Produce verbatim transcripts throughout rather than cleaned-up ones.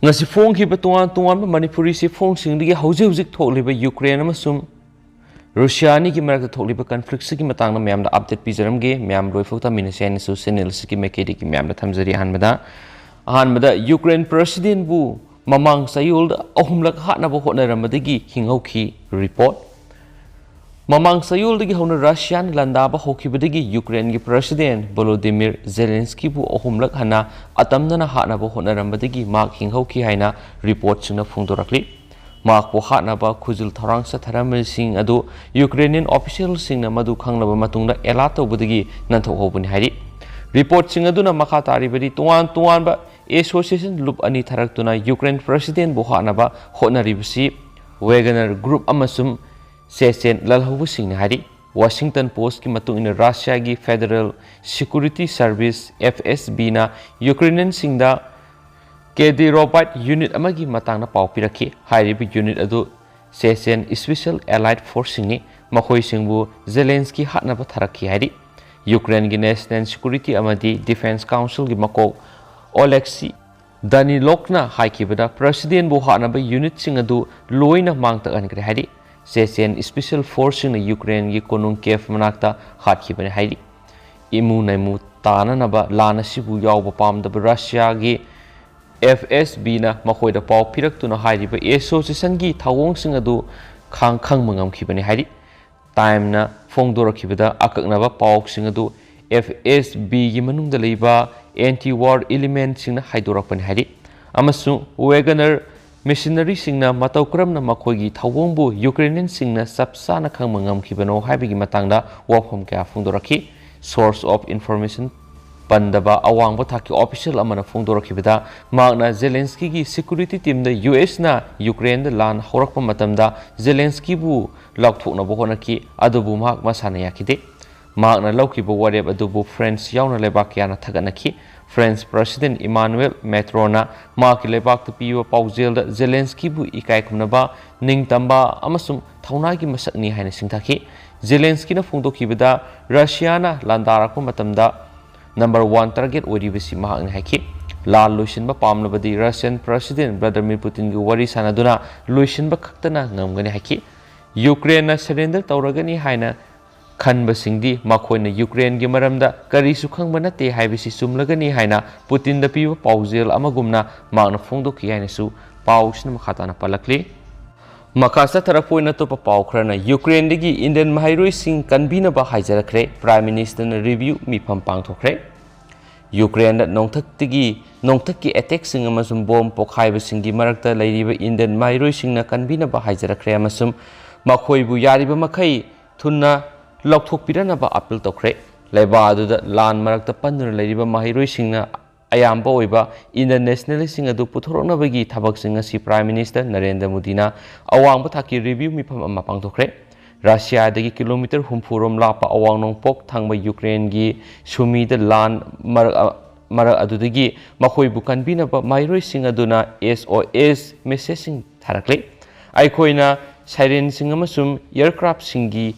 ꯉꯁꯤ ꯐꯣꯡꯈꯤꯕ ꯇꯣꯉꯥꯟ ꯇꯣꯉꯥꯟꯕ ꯃꯅꯤꯄꯨꯔꯤ ꯆꯦꯐꯣꯡꯁꯤꯡꯗꯒꯤ ꯍꯧꯖꯤꯛ ꯍꯧꯖꯤꯛ ꯊꯣꯛꯂꯤꯕ ꯌꯨꯀ꯭ꯔꯦꯟ ꯑꯃꯁꯨꯡ ꯔꯨꯁꯤꯌꯥ ꯑꯅꯤꯒꯤ ꯃꯔꯛꯇ ꯊꯣꯛꯂꯤꯕ ꯀꯟꯐ꯭ꯂꯤꯛꯁꯤꯒꯤ ꯃꯇꯥꯡꯗ ꯃꯌꯥꯝꯗ ꯑꯞꯗꯦꯠ ꯄꯤꯖꯔꯝꯒꯦ꯫ ꯃꯌꯥꯝ ꯂꯣꯏꯐꯥꯎ ꯇꯥꯃꯤꯟꯅꯁꯦ ꯍꯥꯏꯅꯁꯨ ꯆꯦꯅꯦꯜ ꯑꯁꯤꯒꯤ ꯃꯥꯏꯀꯩꯗꯒꯤ ꯃꯌꯥꯝꯗ ꯊꯝꯖꯔꯤ꯫ ꯑꯍꯥꯟꯕꯗ ꯑꯍꯥꯟꯕꯗ ꯌꯨꯀ꯭ꯔꯦꯟ ꯄ꯭ꯔꯁꯤꯗꯦꯟꯕꯨ ꯃꯃꯥꯡ ꯆꯌꯣꯜꯗ ꯑꯍꯨꯝꯂꯛ ꯍꯥꯠꯅꯕ ꯍꯣꯠꯅꯔꯝꯕꯗꯒꯤ ꯍꯤꯡꯍꯧꯈꯤ꯫ ꯔꯤꯄꯣꯔꯠ꯫ ꯃꯃꯥꯡ ꯆꯌꯣꯜꯗꯒꯤ ꯍꯧꯅ ꯔꯁꯤꯌꯥꯅ ꯂꯥꯟꯗꯥꯕ ꯍꯧꯈꯤꯕꯗꯒꯤ ꯌꯨꯀ꯭ꯔꯦꯟꯒꯤ ꯄ꯭ꯔꯁꯤꯗꯦꯟ ꯚꯣꯂꯣꯗꯤꯃꯤꯔ ꯖꯦꯂꯦꯟꯁꯀꯤꯕꯨ ꯑꯍꯨꯝꯂꯛ ꯍꯟꯅ ꯑꯇꯝꯅꯅ ꯍꯥꯠꯅꯕ ꯍꯣꯠꯅꯔꯝꯕꯗꯒꯤ ꯃꯍꯥꯛ ꯍꯤꯡꯍꯧꯈꯤ ꯍꯥꯏꯅ ꯔꯤꯄꯣꯔꯠꯁꯤꯡꯅ ꯐꯣꯡꯗꯣꯔꯛꯂꯤ꯫ ꯃꯍꯥꯛꯄꯨ ꯍꯥꯠꯅꯕ ꯈꯨꯖꯤꯜ ꯊꯧꯔꯥꯡ ꯆꯠꯊꯔꯝꯕꯁꯤꯡ ꯑꯗꯨ ꯌꯨꯀ꯭ꯔꯦꯅꯤꯌꯟ ꯑꯣꯐꯤꯁꯤꯌꯦꯜꯁꯤꯡꯅ ꯃꯗꯨ ꯈꯪꯂꯕ ꯃꯇꯨꯡꯗ ꯑꯦꯂꯥꯔꯠ ꯇꯧꯕꯗꯒꯤ ꯅꯥꯟꯊꯣꯛꯍꯧꯕꯅꯤ ꯍꯥꯏꯔꯤ꯫ ꯔꯤꯄꯣꯔꯠꯁꯤꯡ ꯑꯗꯨꯅ ꯃꯈꯥ ꯇꯥꯔꯤꯕꯗꯤ ꯇꯣꯉꯥꯟ ꯇꯣꯉꯥꯟꯕ ꯑꯦꯁꯣꯁꯤꯌꯦꯁꯟ ꯂꯨꯞ ꯑꯅꯤ ꯊꯥꯔꯛꯇꯨꯅ ꯌꯨꯀ꯭ꯔꯦꯟ ꯄ꯭ꯔꯁꯤꯗꯦꯟꯕꯨ ꯍꯥꯠꯅꯕ ꯍꯣꯠꯅꯔꯤꯕꯁꯤ ꯋꯦꯒꯅꯔ ꯒ꯭ꯔꯨꯞ ꯑꯃꯁꯨꯡ ꯆꯦꯆꯦꯟ ꯂꯥꯜꯍꯧꯕꯁꯤꯡꯅꯤ ꯍꯥꯏꯔꯤ꯫ ꯋꯥꯁꯤꯡꯇꯟ ꯄꯣꯁꯀꯤ ꯃꯇꯨꯡ ꯏꯟꯅ ꯔꯁꯤꯌꯥꯒꯤ ꯐꯦꯗꯔꯦꯜ ꯁꯦꯀ꯭ꯌꯨꯔꯤꯇꯤ ꯁꯔꯚꯤꯁ, ꯑꯦꯐ ꯑꯦꯁ ꯕꯤꯅ ꯌꯨꯀ꯭ꯔꯦꯅꯤꯌꯟꯁꯤꯡꯗ ꯀꯦꯗꯤꯔꯣꯕꯥꯏꯠ ꯌꯨꯅꯤꯠ ꯑꯃꯒꯤ ꯃꯇꯥꯡꯗ ꯄꯥꯎ ꯄꯤꯔꯛꯈꯤ꯫ ꯍꯥꯏꯔꯤꯕ ꯌꯨꯅꯤꯠ ꯑꯗꯨ ꯆꯦꯆꯦꯟ ꯁ꯭ꯄꯦꯁꯤꯌꯦꯜ ꯑꯦꯂꯥꯏꯠ ꯐꯣꯔꯁꯁꯤꯡꯅꯤ꯫ ꯃꯈꯣꯏꯁꯤꯡꯕꯨ ꯖꯦꯂꯦꯟꯁꯀꯤ ꯍꯥꯠꯅꯕ ꯊꯥꯔꯛꯈꯤ ꯍꯥꯏꯔꯤ꯫ ꯌꯨꯀ꯭ꯔꯦꯟꯒꯤ ꯅꯦꯁꯅꯦꯜ ꯁꯦꯀ꯭ꯌꯨꯔꯤꯇꯤ ꯑꯃꯗꯤ ꯗꯤꯐꯦꯟꯁ ꯀꯥꯎꯟꯁꯤꯜꯒꯤ ꯃꯀꯣꯛ ꯑꯣꯂꯦꯛꯁꯤ ꯗꯥꯅꯤꯂꯣꯛꯅ ꯍꯥꯏꯈꯤꯕꯗ ꯄ꯭ꯔꯁꯤꯗꯦꯟꯕꯨ ꯍꯥꯠꯅꯕ ꯌꯨꯅꯤꯠꯁꯤꯡ ꯑꯗꯨ ꯂꯣꯏꯅ ꯃꯥꯡ ꯇꯥꯛꯍꯟꯈ꯭ꯔꯦ ꯍꯥꯏꯔꯤ꯫ ꯆꯦꯆꯦꯟ ꯁ꯭ꯄꯦꯁꯤꯌꯦꯜ ꯐꯣꯔꯁꯁꯤꯡꯅ ꯌꯨꯀ꯭ꯔꯦꯟꯒꯤ ꯀꯣꯅꯨꯡ ꯀꯦꯐ ꯃꯅꯥꯛꯇ ꯍꯥꯠꯈꯤꯕꯅꯤ ꯍꯥꯏꯔꯤ꯫ ꯏꯃꯨ ꯅꯩꯃꯨ ꯇꯥꯅꯅꯕ ꯂꯥꯟ ꯑꯁꯤꯕꯨ ꯌꯥꯎꯕ ꯄꯥꯝꯗꯕ ꯔꯁꯤꯌꯥꯒꯤ ꯑꯦꯐ ꯑꯦꯁ ꯕꯤꯅ ꯃꯈꯣꯏꯗ ꯄꯥꯎ ꯄꯤꯔꯛꯇꯨꯅ ꯍꯥꯏꯔꯤꯕ ꯑꯦꯁꯣꯁꯤꯌꯦꯁꯟꯒꯤ ꯊꯧꯑꯣꯡꯁꯤꯡ ꯑꯗꯨ ꯈꯥꯡ ꯈꯪꯕ ꯉꯝꯈꯤꯕꯅꯤ ꯍꯥꯏꯔꯤ꯫ ꯇꯥꯏꯝꯅ ꯐꯣꯡꯗꯣꯔꯛꯈꯤꯕꯗ ꯑꯀꯛꯅꯕ ꯄꯥꯎꯁꯤꯡ ꯑꯗꯨ ꯑꯦꯐ ꯑꯦꯁ ꯕꯤꯒꯤ ꯃꯅꯨꯡꯗ ꯂꯩꯕ ꯑꯦꯟꯇꯤ ꯋꯥꯔ ꯏꯂꯤꯃꯦꯟꯠꯁꯤꯡꯅ ꯍꯥꯏꯗꯣꯔꯛꯄꯅꯤ ꯍꯥꯏꯔꯤ꯫ ꯑꯃꯁꯨꯡ ꯋꯦꯒꯅꯔ ꯃꯤꯁꯅꯔꯤꯁꯤꯡꯅ ꯃꯇꯧ ꯀꯔꯝꯅ ꯃꯈꯣꯏꯒꯤ ꯊꯧꯑꯣꯡꯕꯨ ꯌꯨꯀ꯭ꯔꯦꯅꯤꯌꯟꯁꯤꯡꯅ ꯆꯞ ꯆꯥꯅ ꯈꯪꯕ ꯉꯝꯈꯤꯕꯅꯣ ꯍꯥꯏꯕꯒꯤ ꯃꯇꯥꯡꯗ ꯋꯥꯐꯝ ꯀꯌꯥ ꯐꯣꯡꯗꯣꯔꯛꯈꯤ꯫ ꯁꯣꯔꯁ ꯑꯣꯐ ꯏꯟꯐꯣꯔꯃꯦꯁꯟ ꯄꯟꯗꯕ ꯑꯋꯥꯡꯕ ꯊꯥꯛꯀꯤ ꯑꯣꯐꯤꯁꯤꯌꯦꯜ ꯑꯃꯅ ꯐꯣꯡꯗꯣꯔꯛꯈꯤꯕꯗ ꯃꯍꯥꯛꯅ ꯖꯦꯂꯦꯟꯁꯀꯤꯒꯤ ꯁꯦꯀ꯭ꯌꯨꯔꯤꯇꯤ ꯇꯤꯝꯗ ꯌꯨ ꯑꯦꯁꯅ ꯌꯨꯀ꯭ꯔꯦꯟꯗ ꯂꯥꯟ ꯍꯧꯔꯛꯄ ꯃꯇꯝꯗ ꯖꯦꯂꯦꯟꯁꯀꯤꯕꯨ ꯂꯥꯎꯊꯣꯛꯅꯕ ꯍꯣꯠꯅꯈꯤ, ꯑꯗꯨꯕꯨ ꯃꯍꯥꯛ ꯃꯁꯥꯅ ꯌꯥꯈꯤꯗꯦ꯫ ꯃꯍꯥꯛꯅ ꯂꯧꯈꯤꯕ ꯋꯥꯔꯦꯞ ꯑꯗꯨꯕꯨ ꯐ꯭ꯔꯦꯟꯁ ꯌꯥꯎꯅ ꯂꯩꯕꯥꯛ ꯀꯌꯥꯅ ꯊꯥꯒꯠꯅꯈꯤ꯫ ꯐ꯭ꯔꯦꯟꯁ ꯄ꯭ꯔꯁꯤꯗꯦꯟ ꯏꯃꯥꯅꯨꯑꯦꯜ ꯃꯦꯀ꯭ꯔꯣꯟꯅ ꯃꯍꯥꯛꯀꯤ ꯂꯩꯕꯥꯛꯇ ꯄꯤꯕ ꯄꯥꯎꯖꯦꯜꯗ ꯖꯦꯂꯦꯟꯁꯀꯤꯕꯨ ꯏꯀꯥꯏ ꯈꯨꯝꯅꯕ, ꯅꯤꯡꯇꯝꯕ ꯑꯃꯁꯨꯡ ꯊꯧꯅꯥꯒꯤ ꯃꯁꯛꯅꯤ ꯍꯥꯏꯅ ꯁꯤꯡꯊꯥꯈꯤ꯫ ꯖꯦꯂꯦꯟꯁꯀꯤꯅ ꯐꯣꯡꯗꯣꯛꯈꯤꯕꯗ, ꯔꯁꯤꯌꯥꯅ ꯂꯥꯟꯗꯥꯔꯛꯄ ꯃꯇꯝꯗ ꯅꯝꯕꯔ ꯋꯥꯟ ꯇꯥꯔꯒꯦꯠ ꯑꯣꯏꯔꯤꯕꯁꯤ ꯃꯍꯥꯛꯅꯤ ꯍꯥꯏꯈꯤ꯫ ꯂꯥꯟ ꯂꯣꯏꯁꯤꯟꯕ ꯄꯥꯝꯂꯕꯗꯤ Russian President Vladimir Putinꯒꯤ ꯋꯥꯔꯤ ꯁꯥꯟꯅꯗꯨꯅ ꯂꯣꯏꯁꯤꯟꯕ ꯈꯛꯇꯅ ꯉꯝꯒꯅꯤ ꯍꯥꯏꯈꯤ꯫ ꯌꯨꯀ꯭ꯔꯦꯟꯅ surrender ꯇꯧꯔꯒꯅꯤ ꯍꯥꯏꯅ ꯈꯟꯕꯁꯤꯡꯗꯤ ꯃꯈꯣꯏꯅ ꯌꯨꯀ꯭ꯔꯦꯟꯒꯤ ꯃꯔꯝꯗ ꯀꯔꯤꯁꯨ ꯈꯪꯕ ꯅꯠꯇꯦ ꯍꯥꯏꯕꯁꯤ ꯆꯨꯝꯂꯒꯅꯤ ꯍꯥꯏꯅ ꯄꯨꯇꯤꯟꯗ ꯄꯤꯕ ꯄꯥꯎꯖꯦꯜ ꯑꯃꯒꯨꯝꯅ ꯃꯍꯥꯛꯅ ꯐꯣꯡꯗꯣꯛꯈꯤ ꯍꯥꯏꯅꯁꯨ ꯄꯥꯎꯁꯤꯅ ꯃꯈꯥ ꯇꯥꯅ ꯄꯜꯂꯛꯂꯤ꯫ ꯃꯈꯥ ꯆꯠꯊꯔꯛꯄ ꯑꯣꯏꯅ ꯑꯇꯣꯞꯄ ꯄꯥꯎ ꯈꯔꯅ ꯌꯨꯀ꯭ꯔꯦꯟꯗꯒꯤ Indian ꯃꯍꯩꯔꯣꯏꯁꯤꯡ ꯀꯟꯕꯤꯅꯕ ꯍꯥꯏꯖꯔꯛꯈ꯭ꯔꯦ꯫ Prime Ministerꯅ review ꯃꯤꯐꯝ ꯄꯥꯡꯊꯣꯛꯈ꯭ꯔꯦ꯫ ꯌꯨꯀ꯭ꯔꯦꯟꯗ ꯅꯣꯡꯊꯛꯇꯒꯤ ꯅꯣꯡꯊꯛꯀꯤ attackꯁꯤꯡ ꯑꯃꯁꯨꯡ ꯕꯣꯝ ꯄꯣꯈꯥꯏꯕꯁꯤꯡꯒꯤ ꯃꯔꯛꯇ ꯂꯩꯔꯤꯕ Indian ꯃꯍꯩꯔꯣꯏꯁꯤꯡꯅ ꯀꯟꯕꯤꯅꯕ ꯍꯥꯏꯖꯔꯛꯈ꯭ꯔꯦ ꯑꯃꯁꯨꯡ ꯃꯈꯣꯏꯕꯨ ꯌꯥꯔꯤꯕ ꯃꯈꯩ ꯊꯨꯅ ꯂꯧꯊꯣꯛꯄꯤꯔꯅꯕ appeal ꯇꯧꯈ꯭ꯔꯦ꯫ ꯂꯩꯕꯥꯛ ꯑꯗꯨꯗ ꯂꯥꯟ ꯃꯔꯛꯇ ꯄꯟꯗꯨꯅ ꯂꯩꯔꯤꯕ ꯃꯍꯩꯔꯣꯏꯁꯤꯡꯅ ꯑꯌꯥꯝꯕ ꯑꯣꯏꯕ Indian nationalistꯁꯤꯡ ꯑꯗꯨ ꯄꯨꯊꯣꯔꯛꯅꯕꯒꯤ ꯊꯕꯛꯁꯤꯡ ꯑꯁꯤ Prime Minister ꯅꯔꯦꯟꯗ꯭ꯔ ꯃꯣꯗꯤꯅ ꯑꯋꯥꯡꯕ ꯊꯥꯛꯀꯤ review ꯃꯤꯐꯝ ꯑꯃ ꯄꯥꯡꯊꯣꯛꯈ꯭ꯔꯦ꯫ ꯔꯁꯤꯌꯥꯗꯒꯤ ꯀꯤꯂꯣꯃꯤꯇꯔ ꯍꯨꯝꯐꯨ ꯔꯣꯝ ꯂꯥꯞꯄ ꯑꯋꯥꯡ ꯅꯣꯡꯄꯣꯛ ꯊꯪꯕ ꯌꯨꯀ꯭ꯔꯦꯟꯒꯤ ꯁꯨꯃꯤꯗ ꯂꯥꯟ ꯃꯔꯛ, ꯃꯔꯛ ꯑꯗꯨꯗꯒꯤ ꯃꯈꯣꯏꯕꯨ ꯀꯟꯕꯤꯅꯕ ꯃꯍꯩꯔꯣꯏꯁꯤꯡ ꯑꯗꯨꯅ S O S messageꯁꯤꯡ ꯊꯥꯔꯛꯂꯤ꯫ ꯑꯩꯈꯣꯏꯅ sirenꯁꯤꯡ ꯑꯃꯁꯨꯡ aircraftꯁꯤꯡꯒꯤ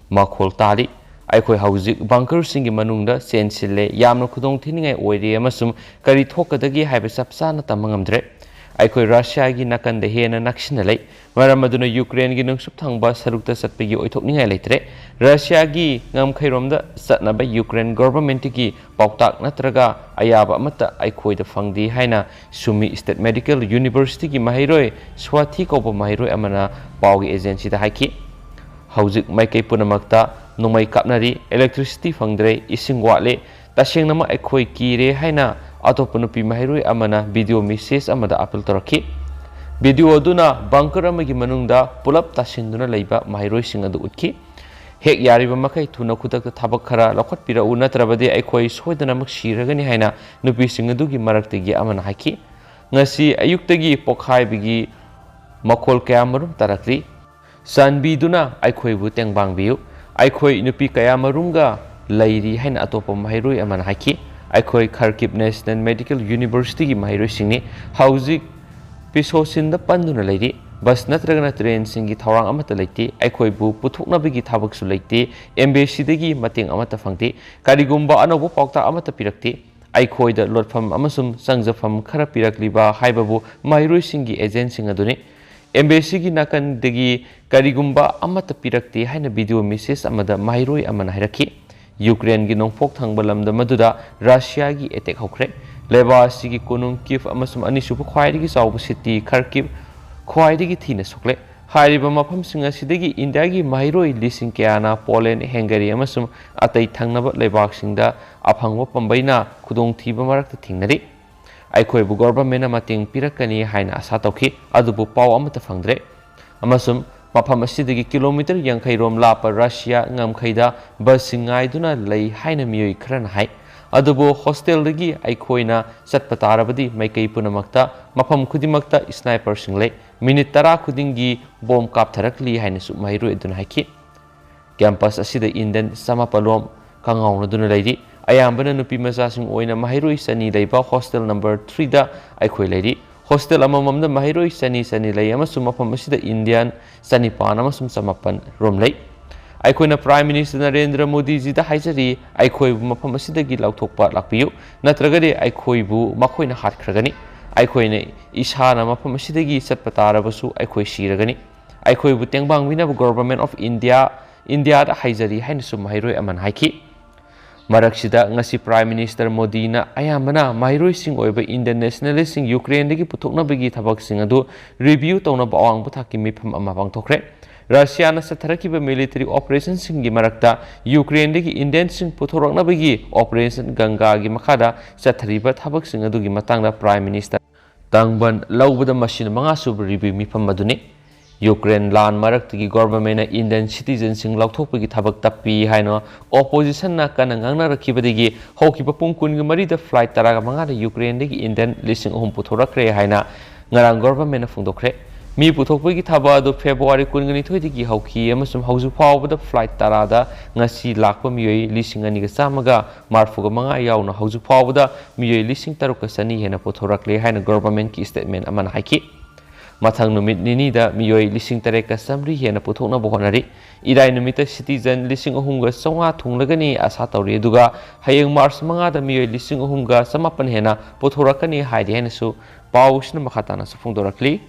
ꯃꯈꯣꯜ ꯇꯥꯔꯤ꯫ ꯑꯩꯈꯣꯏ ꯍꯧꯖꯤꯛ bunkerꯁꯤꯡꯒꯤ ꯃꯅꯨꯡꯗ ꯆꯦꯟꯁꯤꯜꯂꯦ꯫ ꯌꯥꯝꯅ ꯈꯨꯗꯣꯡ ꯊꯤꯅꯤꯡꯉꯥꯏ ꯑꯣꯏꯔꯦ ꯑꯃꯁꯨꯡ ꯀꯔꯤ ꯊꯣꯛꯀꯗꯒꯦ ꯍꯥꯏꯕ ꯆꯞ ꯆꯥꯅ ꯇꯝꯕ ꯉꯝꯗ꯭ꯔꯦ꯫ ꯑꯩꯈꯣꯏ ꯔꯁꯤꯌꯥꯒꯤ ꯅꯥꯀꯟꯗ ꯍꯦꯟꯅ ꯅꯛꯁꯤꯟꯅ ꯂꯩ꯫ ꯃꯔꯝ ꯑꯗꯨꯅ ꯌꯨꯀ꯭ꯔꯦꯟꯒꯤ ꯅꯣꯡꯆꯨꯞ ꯊꯪꯕ ꯁꯔꯨꯛꯇ ꯆꯠꯄꯒꯤ ꯑꯣꯏꯊꯣꯛꯅꯤꯡꯉꯥꯏ ꯂꯩꯇ꯭ꯔꯦ꯫ ꯔꯁꯤꯌꯥꯒꯤ ꯉꯝꯈꯩꯔꯣꯝꯗ ꯆꯠꯅꯕ ꯌꯨꯀ꯭ꯔꯦꯟ governmentꯀꯤ ꯄꯥꯎꯇꯥꯛ ꯅꯠꯇ꯭ꯔꯒ ꯑꯌꯥꯕ ꯑꯃꯠꯇ ꯑꯩꯈꯣꯏꯗ ꯐꯪꯗꯦ ꯍꯥꯏꯅ Sumy State Medical Universityꯒꯤ ꯃꯍꯩꯔꯣꯏ ꯁ꯭ꯋꯥꯊꯤ ꯀꯧꯕ ꯃꯍꯩꯔꯣꯏ ꯑꯃꯅ ꯄꯥꯎꯒꯤ agencyꯗ ꯍꯥꯏꯈꯤ꯫ ꯍꯧꯖꯤꯛ ꯃꯥꯏꯀꯩ ꯄꯨꯝꯅꯃꯛꯇ ꯅꯣꯡꯃꯩ ꯀꯥꯞꯅꯔꯤ, electricity ꯐꯪꯗ꯭ꯔꯦ, ꯏꯁꯤꯡ ꯋꯥꯠꯂꯦ, ꯇꯁꯦꯡꯅꯃꯛ ꯑꯩꯈꯣꯏ ꯀꯤꯔꯦ ꯍꯥꯏꯅ ꯑꯇꯣꯞꯄ ꯅꯨꯄꯤ ꯃꯍꯩꯔꯣꯏ ꯑꯃꯅ video message ꯑꯃꯗ appeal ꯇꯧꯔꯛꯈꯤ꯫ Video ꯑꯗꯨꯅ bunker ꯑꯃꯒꯤ ꯃꯅꯨꯡꯗ ꯄꯨꯂꯞ ꯇꯥꯁꯤꯟꯗꯨꯅ ꯂꯩꯕ ꯃꯍꯩꯔꯣꯏꯁꯤꯡ ꯑꯗꯨ ꯎꯠꯈꯤ꯫ "ꯍꯦꯛ ꯌꯥꯔꯤꯕ ꯃꯈꯩ ꯊꯨꯅ ꯈꯨꯗꯛꯇ ꯊꯕꯛ ꯈꯔ ꯂꯧꯈꯠꯄꯤꯔꯛꯎ, ꯅꯠꯇ꯭ꯔꯕꯗꯤ ꯑꯩꯈꯣꯏ ꯁꯣꯏꯗꯅꯃꯛ ꯁꯤꯔꯒꯅꯤ" ꯍꯥꯏꯅ ꯅꯨꯄꯤꯁꯤꯡ ꯑꯗꯨꯒꯤ ꯃꯔꯛꯇꯒꯤ ꯑꯃꯅ ꯍꯥꯏꯈꯤ꯫ "ꯉꯁꯤ ꯑꯌꯨꯛꯇꯒꯤ ꯄꯣꯈꯥꯏꯕꯒꯤ ꯃꯈꯣꯜ ꯀꯌꯥꯃꯔꯨꯝ ꯇꯥꯔꯛꯂꯤ꯫ ꯆꯥꯟꯕꯤꯗꯨꯅ ꯑꯩꯈꯣꯏꯕꯨ ꯇꯦꯡꯕꯥꯡꯕꯤꯌꯨ꯫ ꯑꯩꯈꯣꯏ ꯅꯨꯄꯤ ꯀꯌꯥꯃꯔꯨꯝꯒ ꯂꯩꯔꯤ" ꯍꯥꯏꯅ ꯑꯇꯣꯞꯄ ꯃꯍꯩꯔꯣꯏ ꯑꯃꯅ ꯍꯥꯏꯈꯤ꯫ "ꯑꯩꯈꯣꯏ Kharkiv National Medical Universityꯒꯤ ꯃꯍꯩꯔꯣꯏꯁꯤꯡꯅꯤ꯫ ꯍꯧꯖꯤꯛ ꯄꯤꯁꯣꯁꯤꯟꯗ ꯄꯟꯗꯨꯅ ꯂꯩꯔꯤ꯫ Bus ꯅꯠꯇ꯭ꯔꯒꯅ trainꯁꯤꯡꯒꯤ ꯊꯧꯔꯥꯡ ꯑꯃꯠꯇ ꯂꯩꯇꯦ꯫ ꯑꯩꯈꯣꯏꯕꯨ ꯄꯨꯊꯣꯛꯅꯕꯒꯤ ꯊꯕꯛꯁꯨ ꯂꯩꯇꯦ꯫ Embassyꯗꯒꯤ ꯃꯇꯦꯡ ꯑꯃꯠꯇ ꯐꯪꯗꯦ꯫ ꯀꯔꯤꯒꯨꯝꯕ ꯑꯅꯧꯕ ꯄꯥꯎꯇꯥꯛ ꯑꯃꯠꯇ ꯄꯤꯔꯛꯇꯦ꯫ ꯑꯩꯈꯣꯏꯗ ꯂꯣꯠꯐꯝ ꯑꯃꯁꯨꯡ ꯆꯪꯖꯐꯝ ꯈꯔ ꯄꯤꯔꯛꯂꯤꯕ ꯍꯥꯏꯕꯕꯨ ꯃꯍꯩꯔꯣꯏꯁꯤꯡꯒꯤ ꯑꯦꯖꯦꯟꯁꯤꯡ ꯑꯗꯨꯅꯤ꯫ ꯑꯦꯝꯕꯦꯁꯤꯒꯤ ꯅꯥꯀꯟꯗꯒꯤ ꯀꯔꯤꯒꯨꯝꯕ ꯑꯃꯠꯇ ꯄꯤꯔꯛꯇꯦ ꯍꯥꯏꯅ ꯚꯤꯗꯤꯑꯣ ꯃꯦꯁꯦꯖ ꯑꯃꯗ ꯃꯍꯩꯔꯣꯏ ꯑꯃꯅ ꯍꯥꯏꯔꯛꯈꯤ꯫ ꯌꯨꯀ꯭ꯔꯦꯟꯒꯤ ꯅꯣꯡꯄꯣꯛ ꯊꯪꯕ ꯂꯝꯗꯝ ꯑꯗꯨꯗ ꯔꯁꯤꯌꯥꯒꯤ ꯑꯦꯇꯦꯛ ꯍꯧꯈ꯭ꯔꯦ꯫ ꯂꯩꯕꯥꯛ ꯑꯁꯤꯒꯤ ꯀꯣꯅꯨꯡ ꯀꯤꯐ ꯑꯃꯁꯨꯡ ꯑꯅꯤꯁꯨꯕ ꯈ꯭ꯋꯥꯏꯗꯒꯤ ꯆꯥꯎꯕ ꯁꯤꯇꯤ ꯈꯔꯀꯤꯚ ꯈ꯭ꯋꯥꯏꯗꯒꯤ ꯊꯤꯅ ꯁꯣꯛꯂꯦ꯫ ꯍꯥꯏꯔꯤꯕ ꯃꯐꯝꯁꯤꯡ ꯑꯁꯤꯗꯒꯤ ꯏꯟꯗꯤꯌꯥꯒꯤ ꯃꯍꯩꯔꯣꯏ ꯂꯤꯁꯤꯡ ꯀꯌꯥꯅ ꯄꯣꯂꯦꯟ, ꯍꯦꯡꯒꯔꯤ ꯑꯃꯁꯨꯡ ꯑꯇꯩ ꯊꯪꯅꯕ ꯂꯩꯕꯥꯛꯁꯤꯡꯗ ꯑꯐꯪꯕ ꯄꯥꯝꯕꯩꯅ ꯈꯨꯗꯣꯡꯊꯤꯕ ꯃꯔꯛꯇ ꯊꯦꯡꯅꯔꯤ꯫ ꯑꯩꯈꯣꯏꯕꯨ ꯒꯣꯚꯔꯟꯃꯦꯟꯠꯅ ꯃꯇꯦꯡ ꯄꯤꯔꯛꯀꯅꯤ ꯍꯥꯏꯅ ꯑꯥꯁꯥ ꯇꯧꯈꯤ, ꯑꯗꯨꯕꯨ ꯄꯥꯎ ꯑꯃꯠꯇ ꯐꯪꯗ꯭ꯔꯦ꯫ ꯑꯃꯁꯨꯡ ꯃꯐꯝ ꯑꯁꯤꯗꯒꯤ ꯀꯤꯂꯣꯃꯤꯇꯔ ꯌꯥꯡꯈꯩ ꯔꯣꯝ ꯂꯥꯞꯄ ꯔꯁꯤꯌꯥ ꯉꯝꯈꯩꯗ ꯕꯁꯁꯤꯡ ꯉꯥꯏꯗꯨꯅ ꯂꯩ ꯍꯥꯏꯅ ꯃꯤꯑꯣꯏ ꯈꯔꯅ ꯍꯥꯏ꯫ ꯑꯗꯨꯕꯨ ꯍꯣꯁꯇꯦꯜꯗꯒꯤ ꯑꯩꯈꯣꯏꯅ ꯆꯠꯄ ꯇꯥꯔꯕꯗꯤ ꯃꯥꯏꯀꯩ ꯄꯨꯝꯅꯃꯛꯇ, ꯃꯐꯝ ꯈꯨꯗꯤꯡꯃꯛꯇ ꯁ꯭ꯅꯥꯏꯄꯔꯁꯤꯡ ꯂꯩ꯫ ꯃꯤꯅꯤꯠ ꯇꯔꯥ ꯈꯨꯗꯤꯡꯒꯤ ꯕꯣꯝ ꯀꯥꯞꯊꯔꯛꯂꯤ ꯍꯥꯏꯅꯁꯨ ꯃꯍꯩꯔꯣꯏ ꯑꯗꯨꯅ ꯍꯥꯏꯈꯤ꯫ ꯀꯦꯝꯄꯁ ꯑꯁꯤꯗ ꯏꯟꯗꯤꯌꯟ ꯆꯃꯥꯄꯜ ꯔꯣꯝ ꯀꯪꯉꯥꯎꯅꯗꯨꯅ ꯂꯩꯔꯤ꯫ ꯑꯌꯥꯝꯕꯅ ꯅꯨꯄꯤ ꯃꯆꯥꯁꯤꯡ ꯑꯣꯏꯅ ꯃꯍꯩꯔꯣꯏ ꯆꯅꯤ ꯂꯩꯕ ꯍꯣꯁꯇꯦꯜ ꯅꯝꯕꯔ ꯊ꯭ꯔꯤꯗ ꯑꯩꯈꯣꯏ ꯂꯩꯔꯤ꯫ ꯍꯣꯁꯇꯦꯜ ꯑꯃꯃꯝꯗ ꯃꯍꯩꯔꯣꯏ ꯆꯅꯤ ꯆꯅꯤ ꯂꯩ ꯑꯃꯁꯨꯡ ꯃꯐꯝ ꯑꯁꯤꯗ ꯏꯟꯗꯤꯌꯟ ꯆꯅꯤꯄꯥꯟ ꯑꯃꯁꯨꯡ ꯆꯃꯥꯄꯟ ꯔꯣꯝ ꯂꯩ꯫ ꯑꯩꯈꯣꯏꯅ ꯄ꯭ꯔꯥꯏꯝ ꯃꯤꯅꯤꯁꯇꯔ ꯅꯔꯦꯟꯗ꯭ꯔ ꯃꯣꯗꯤꯖꯤꯗ ꯍꯥꯏꯖꯔꯤ, ꯑꯩꯈꯣꯏꯕꯨ ꯃꯐꯝ ꯑꯁꯤꯗꯒꯤ ꯂꯧꯊꯣꯛꯄ ꯂꯥꯛꯄꯤꯌꯨ, ꯅꯠꯇ꯭ꯔꯒꯗꯤ ꯑꯩꯈꯣꯏꯕꯨ ꯃꯈꯣꯏꯅ ꯍꯥꯠꯈ꯭ꯔꯒꯅꯤ꯫ ꯑꯩꯈꯣꯏꯅ ꯏꯁꯥꯅ ꯃꯐꯝ ꯑꯁꯤꯗꯒꯤ ꯆꯠꯄ ꯇꯥꯔꯕꯁꯨ ꯑꯩꯈꯣꯏ ꯁꯤꯔꯒꯅꯤ꯫ ꯑꯩꯈꯣꯏꯕꯨ ꯇꯦꯡꯕꯥꯡꯕꯤꯅꯕ Government of India, ꯏꯟꯗꯤꯌꯥꯗ ꯍꯥꯏꯖꯔꯤ ꯍꯥꯏꯅꯁꯨ ꯃꯍꯩꯔꯣꯏ ꯑꯃꯅ ꯍꯥꯏꯈꯤ꯫ ꯃꯔꯛꯁꯤꯗ ꯉꯁꯤ ꯄ꯭ꯔꯥꯏꯝ ꯃꯤꯅꯤꯁꯇꯔ ꯃꯣꯗꯤꯅ ꯑꯌꯥꯝꯕꯅ ꯃꯍꯩꯔꯣꯏꯁꯤꯡ ꯑꯣꯏꯕ ꯏꯟꯗꯤꯌꯟ ꯅꯦꯁꯅꯦꯂꯤꯁꯁꯤꯡ ꯌꯨꯀ꯭ꯔꯦꯟꯗꯒꯤ ꯄꯨꯊꯣꯛꯅꯕꯒꯤ ꯊꯕꯛꯁꯤꯡ ꯑꯗꯨ ꯔꯤꯚ꯭ꯌꯨ ꯇꯧꯅꯕ ꯑꯋꯥꯡꯕ ꯊꯥꯛꯀꯤ ꯃꯤꯐꯝ ꯑꯃ ꯄꯥꯡꯊꯣꯛꯈ꯭ꯔꯦ꯫ ꯔꯁꯤꯌꯥꯅ ꯆꯠꯊꯔꯛꯈꯤꯕ ꯃꯤꯂꯤꯇꯔꯤ ꯑꯣꯄꯔꯦꯁꯟꯁꯤꯡꯒꯤ ꯃꯔꯛꯇ ꯌꯨꯀ꯭ꯔꯦꯟꯗꯒꯤ ꯏꯟꯗꯤꯌꯟꯁꯤꯡ ꯄꯨꯊꯣꯔꯛꯅꯕꯒꯤ ꯑꯣꯄꯔꯦꯁꯟ ꯒꯪꯒꯥꯒꯤ ꯃꯈꯥꯗ ꯆꯠꯊꯔꯤꯕ ꯊꯕꯛꯁꯤꯡ ꯑꯗꯨꯒꯤ ꯃꯇꯥꯡꯗ ꯄ꯭ꯔꯥꯏꯝ ꯃꯤꯅꯤꯁꯇꯔ ꯇꯥꯡꯕꯟ ꯂꯧꯕꯗ ꯃꯁꯤꯅ ꯃꯉꯥꯁꯨꯕ ꯔꯤꯚ꯭ꯌꯨ ꯃꯤꯐꯝ ꯑꯗꯨꯅꯤ꯫ ꯌꯨꯀ꯭ꯔꯦꯟ ꯂꯥꯟ ꯃꯔꯛꯇꯒꯤ ꯒꯣꯚꯔꯟꯃꯦꯟꯠꯅ ꯏꯟꯗꯤꯌꯟ ꯁꯤꯇꯤꯖꯟꯁꯤꯡ ꯂꯧꯊꯣꯛꯄꯒꯤ ꯊꯕꯛ ꯇꯞꯄꯤ ꯍꯥꯏꯅ ꯑꯣꯄꯣꯖꯤꯁꯟꯅ ꯀꯟꯅ ꯉꯥꯡꯅꯔꯛꯈꯤꯕꯗꯒꯤ ꯍꯧꯈꯤꯕ ꯄꯨꯡ ꯀꯨꯟꯒ ꯃꯔꯤꯗ ꯐ꯭ꯂꯥꯏꯠ ꯇꯔꯥꯒ ꯃꯉꯥꯗ ꯌꯨꯀ꯭ꯔꯦꯟꯗꯒꯤ ꯏꯟꯗꯤꯌꯟ ꯂꯤꯁꯤꯡ ꯑꯍꯨꯝ ꯄꯨꯊꯣꯔꯛꯈ꯭ꯔꯦ ꯍꯥꯏꯅ ꯉꯔꯥꯡ ꯒꯣꯚꯔꯟꯃꯦꯟꯠꯅ ꯐꯣꯡꯗꯣꯛꯈ꯭ꯔꯦ꯫ ꯃꯤ ꯄꯨꯊꯣꯛꯄꯒꯤ ꯊꯕꯛ ꯑꯗꯨ ꯐꯦꯕ꯭ꯔꯨꯋꯥꯔꯤ ꯀꯨꯟꯒ ꯅꯤꯊꯣꯏꯗꯒꯤ ꯍꯧꯈꯤ ꯑꯃꯁꯨꯡ ꯍꯧꯖꯤꯛ ꯐꯥꯎꯕꯗ ꯐ꯭ꯂꯥꯏꯠ ꯇꯔꯥꯗ ꯉꯁꯤ ꯂꯥꯛꯄ ꯃꯤꯑꯣꯏ ꯂꯤꯁꯤꯡ ꯑꯅꯤꯒ ꯆꯥꯝꯃꯒ ꯃꯔꯤꯐꯨ ꯃꯉꯥ ꯌꯥꯎꯅ ꯍꯧꯖꯤꯛ ꯐꯥꯎꯕꯗ ꯃꯤꯑꯣꯏ ꯂꯤꯁꯤꯡ ꯇꯔꯨꯛꯀ ꯆꯅꯤ ꯍꯦꯟꯅ ꯄꯨꯊꯣꯔꯛꯂꯦ ꯍꯥꯏꯅ ꯒꯣꯚꯔꯟꯃꯦꯟꯠꯀꯤ ꯁ꯭ꯇꯦꯠꯃꯦꯟꯠ ꯑꯃꯅ ꯍꯥꯏꯈꯤ꯫ ꯃꯊꯪ ꯅꯨꯃꯤꯠ ꯅꯤꯅꯤꯗ ꯃꯤꯑꯣꯏ ꯂꯤꯁꯤꯡ ꯇꯔꯦꯠꯀ ꯆꯥꯃꯔꯤ ꯍꯦꯟꯅ ꯄꯨꯊꯣꯛꯅꯕ ꯍꯣꯠꯅꯔꯤ꯫ ꯏꯔꯥꯏ ꯅꯨꯃꯤꯠꯇ citizen ꯂꯤꯁꯤꯡ ꯑꯍꯨꯝꯒ ꯆꯥꯝꯃꯉꯥ ꯊꯨꯡꯂꯒꯅꯤ ꯑꯁꯥ ꯇꯧꯔꯤ, ꯑꯗꯨꯒ ꯍꯌꯦꯡ March ꯃꯉꯥꯗ ꯃꯤꯑꯣꯏ ꯂꯤꯁꯤꯡ ꯑꯍꯨꯝꯒ ꯆꯃꯥꯄꯟ ꯍꯦꯟꯅ ꯄꯨꯊꯣꯔꯛꯀꯅꯤ ꯍꯥꯏꯔꯤ ꯍꯥꯏꯅꯁꯨ ꯄꯥꯎꯁꯤꯅ ꯃꯈꯥ ꯇꯥꯅꯁꯨ ꯐꯣꯡꯗꯣꯔꯛꯂꯤ꯫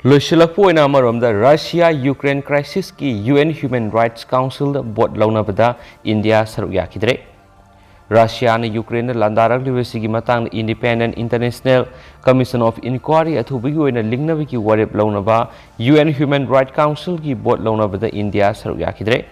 ꯂꯣꯏꯁꯤꯜꯂꯛꯄ ꯑꯣꯏꯅ ꯑꯃꯔꯣꯝꯗ Russia Ukraine crisisꯀꯤ U N Human Rights Councilꯗ vote ꯂꯧꯅꯕꯗ ꯏꯟꯗꯤꯌꯥ ꯁꯔꯨꯛ ꯌꯥꯈꯤꯗ꯭ꯔꯦ꯫ ꯔꯁꯤꯌꯥꯅ ꯌꯨꯀ꯭ꯔꯦꯟꯗ ꯂꯥꯟꯗꯥꯔꯛꯂꯤꯕꯁꯤꯒꯤ ꯃꯇꯥꯡꯗ Independent International Commission of Inquiry ꯑꯊꯨꯕꯒꯤ ꯑꯣꯏꯅ ꯂꯤꯡꯅꯕꯒꯤ ꯋꯥꯔꯦꯞ ꯂꯧꯅꯕ U N Human Rights Councilꯒꯤ vote ꯂꯧꯅꯕꯗ ꯏꯟꯗꯤꯌꯥ ꯁꯔꯨꯛ ꯌꯥꯈꯤꯗ꯭ꯔꯦ꯫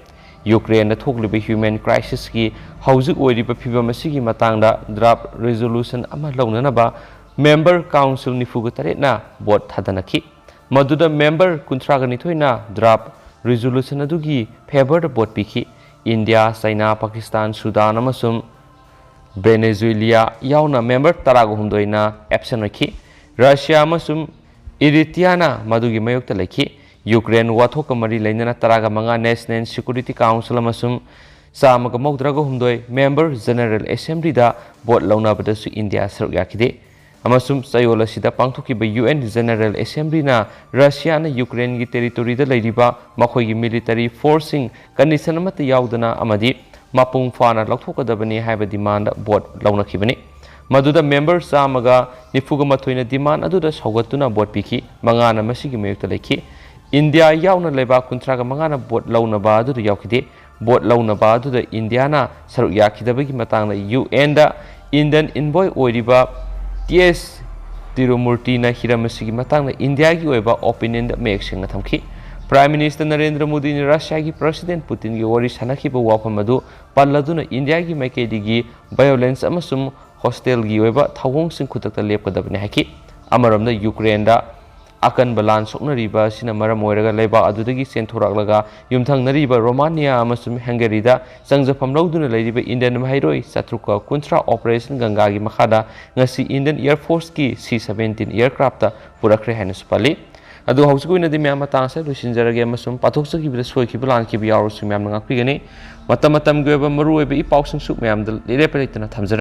ꯌꯨꯀ꯭ꯔꯦꯟꯗ ꯊꯣꯛꯂꯤꯕ human crisisꯀꯤ ꯍꯧꯖꯤꯛ ꯑꯣꯏꯔꯤꯕ ꯐꯤꯚꯝ ꯑꯁꯤꯒꯤ ꯃꯇꯥꯡꯗ draft resolution ꯑꯃ ꯂꯧꯅꯅꯕ member council ꯅꯤꯐꯨꯒ ꯇꯔꯦꯠꯅ vote ꯊꯥꯗꯅꯈꯤ꯫ ꯃꯗꯨꯗ member ꯀꯨꯟꯊ꯭ꯔꯥꯒ ꯅꯤꯊꯣꯏꯅ draft resolution ꯑꯗꯨꯒꯤ favourꯗ vote ꯄꯤꯈꯤ꯫ ꯏꯟꯗꯤꯌꯥ, ꯆꯩꯅꯥ, ꯄꯥꯀꯤꯁꯇꯥꯟ, ꯁꯨꯗꯥꯟ ꯑꯃꯁꯨꯡ ꯚꯦꯅꯦꯖꯨꯏꯂꯤꯌꯥ ꯌꯥꯎꯅ member ꯇꯔꯥꯒ ꯍꯨꯝꯗꯣꯏꯅ absent ꯑꯣꯏꯈꯤ꯫ ꯔꯁꯤꯌꯥ ꯑꯃꯁꯨꯡ ꯏꯔꯤꯇꯤꯌꯥꯅ ꯃꯗꯨꯒꯤ ꯃꯥꯌꯣꯛꯇ ꯂꯩꯈꯤ꯫ ꯌꯨꯀ꯭ꯔꯦꯟ ꯋꯥꯊꯣꯛꯀ ꯃꯔꯤ ꯂꯩꯅꯅ ꯇꯔꯥꯒ ꯃꯉꯥ National Security Council ꯑꯃꯁꯨꯡ ꯆꯥꯝꯃꯒ ꯃꯧꯗ꯭ꯔꯥꯒ ꯍꯨꯝꯗꯣꯏ member General Assemblyꯗ vote ꯂꯧꯅꯕꯗꯁꯨ ꯏꯟꯗꯤꯌꯥ ꯁꯔꯨꯛ ꯌꯥꯈꯤꯗꯦ꯫ ꯑꯃꯁꯨꯡ ꯆꯌꯣꯜ ꯑꯁꯤꯗ ꯄꯥꯡꯊꯣꯛꯈꯤꯕ U N General Assemblyꯅ ꯔꯁꯤꯌꯥꯅ ꯌꯨꯀ꯭ꯔꯦꯟꯒꯤ territoryꯗ ꯂꯩꯔꯤꯕ ꯃꯈꯣꯏꯒꯤ military forceꯁꯤꯡ condition ꯑꯃꯠꯇ ꯌꯥꯎꯗꯅ ꯑꯃꯗꯤ ꯃꯄꯨꯡ ꯐꯥꯅ ꯂꯧꯊꯣꯛꯀꯗꯕꯅꯤ ꯍꯥꯏꯕ demand vote ꯂꯧꯅꯈꯤꯕꯅꯤ꯫ ꯃꯗꯨꯗ member ꯆꯥꯝꯃꯒ ꯅꯤꯐꯨꯒ ꯃꯥꯊꯣꯏꯅ demand ꯑꯗꯨꯗ ꯁꯧꯒꯠꯇꯨꯅ vote ꯄꯤꯈꯤ, ꯃꯉꯥꯅ ꯃꯁꯤꯒꯤ ꯃꯥꯌꯣꯛꯇ ꯂꯩꯈꯤ꯫ ꯏꯟꯗꯤꯌꯥ ꯌꯥꯎꯅ ꯂꯩꯕꯥꯛ ꯀꯨꯟꯊ꯭ꯔꯥꯒ ꯃꯉꯥꯅ vote ꯂꯧꯅꯕ ꯑꯗꯨꯗ ꯌꯥꯎꯈꯤꯗꯦ꯫ Vote ꯂꯧꯅꯕ ꯑꯗꯨꯗ ꯏꯟꯗꯤꯌꯥꯅ ꯁꯔꯨꯛ ꯌꯥꯈꯤꯗꯕꯒꯤ ꯃꯇꯥꯡꯗ UNꯗ Indian envoy ꯑꯣꯏꯔꯤꯕ T S ꯇꯤꯔꯨꯃꯨꯔꯇꯤꯅ ꯍꯤꯔꯝ ꯑꯁꯤꯒꯤ ꯃꯇꯥꯡꯗ ꯏꯟꯗꯤꯌꯥꯒꯤ ꯑꯣꯏꯕ opinionꯗ ꯃꯌꯦꯛ ꯁꯦꯡꯅ ꯊꯝꯈꯤ꯫ Prime Minister ꯅꯔꯦꯟꯗ꯭ꯔ ꯃꯣꯗꯤꯅ ꯔꯁꯤꯌꯥꯒꯤ President Putinꯒꯤ ꯋꯥꯔꯤ ꯁꯥꯟꯅꯈꯤꯕ ꯋꯥꯐꯝ ꯑꯗꯨ ꯄꯜꯂꯗꯨꯅ ꯏꯟꯗꯤꯌꯥꯒꯤ ꯃꯥꯏꯀꯩꯗꯒꯤ violence ꯑꯃꯁꯨꯡ hostile ꯑꯣꯏꯕ ꯊꯧꯑꯣꯡꯁꯤꯡ ꯈꯨꯗꯛꯇ ꯂꯦꯞꯀꯗꯕꯅꯤ ꯍꯥꯏꯈꯤ꯫ ꯑꯃꯔꯣꯝꯗ ꯌꯨꯀ꯭ꯔꯦꯟꯗ ꯑꯀꯟꯕ ꯂꯥꯟ ꯁꯣꯛꯅꯔꯤꯕ ꯑꯁꯤꯅ ꯃꯔꯝ ꯑꯣꯏꯔꯒ ꯂꯩꯕꯥꯛ ꯑꯗꯨꯗꯒꯤ ꯆꯦꯟꯊꯣꯔꯛꯂꯒ ꯌꯨꯝꯊꯪꯅꯔꯤꯕ ꯔꯣꯃꯥꯅꯤꯌꯥ ꯑꯃꯁꯨꯡ ꯍꯪꯒꯦꯔꯤꯗ ꯆꯪꯖꯐꯝ ꯂꯧꯗꯨꯅ ꯂꯩꯔꯤꯕ Indian ꯃꯍꯩꯔꯣꯏ ꯆꯥꯇ꯭ꯔꯨꯛꯀ ꯀꯨꯟꯊ꯭ꯔꯥ Operation ꯒꯪꯒꯥꯒꯤ ꯃꯈꯥꯗ ꯉꯁꯤ Indian Air Forceꯀꯤ C seventeen aircraftꯇ ꯄꯨꯔꯛꯈ꯭ꯔꯦ ꯍꯥꯏꯅꯁꯨ ꯄꯜꯂꯤ꯫ ꯑꯗꯨ ꯍꯧꯖꯤꯛꯀꯤ ꯑꯣꯏꯅꯗꯤ ꯃꯌꯥꯝ ꯃꯇꯥꯡ ꯑꯁꯤꯗ ꯂꯣꯏꯁꯤꯟꯖꯔꯒꯦ ꯑꯃꯁꯨꯡ ꯄꯥꯊꯣꯛꯆꯈꯤꯕꯗ ꯁꯣꯏꯈꯤꯕ ꯂꯥꯟꯈꯤꯕ ꯌꯥꯎꯔꯁꯨ ꯃꯌꯥꯝꯅ ꯉꯥꯛꯄꯤꯒꯅꯤ꯫ ꯃꯇꯝ ꯃꯇꯝꯒꯤ ꯑꯣꯏꯕ ꯃꯔꯨꯑꯣꯏꯕ ꯏ ꯄꯥꯎꯁꯤꯡꯁꯨ ꯃꯌꯥꯝꯗ ꯂꯦꯞꯄ ꯂꯩꯇꯅ ꯊꯝꯖꯔꯛꯀꯦ꯫